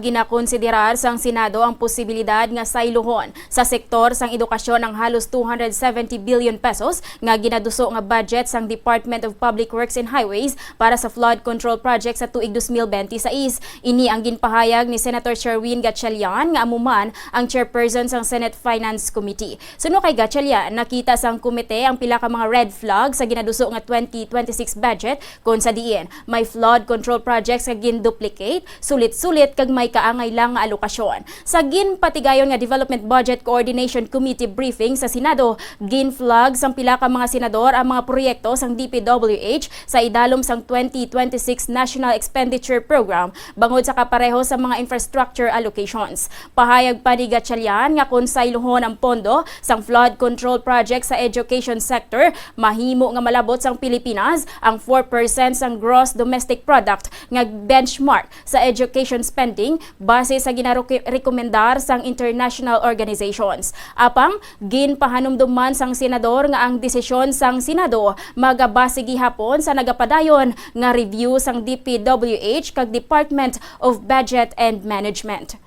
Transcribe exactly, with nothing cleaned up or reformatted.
Ginakonsiderar sang Senado ang posibilidad nga sayluhon sa sektor sang edukasyon ang halos two hundred seventy billion pesos nga ginaduso nga budget sang Department of Public Works and Highways para sa flood control project sa tuig dos mil benti sais. Ini ang ginpahayag ni Senator Sherwin Gatchalian, nga amo man ang chairperson sang Senate Finance Committee. Suno kay Gatchalian, nakita sang komite ang pila ka mga red flag sa ginaduso nga twenty twenty-six budget, kon sa diin may flood control projects nga ginduplicate, sulit-sulit kag may kaangay lang nga alokasyon. Sa ginpatigayon nga Development Budget Coordination Committee briefing sa Senado, ginflag sang pila ka mga senador ang mga proyekto sang D P W H sa idalom sang twenty twenty-six National Expenditure Program bangod sa kapareho sa mga infrastructure allocations. Pahayag pa ni Gatchalian nga kon sayluhon ang pondo sang flood control project sa education sector, mahimo nga malabot sang Pilipinas ang four percent sang gross domestic product nga benchmark sa education spending base sa ginarekomendar sang international organizations. Apang, ginpahanumdom man sang senador nga ang desisyon sang Senado magabase gihapon sa nagapadayon nga review sang D P W H kag Department of Budget and Management.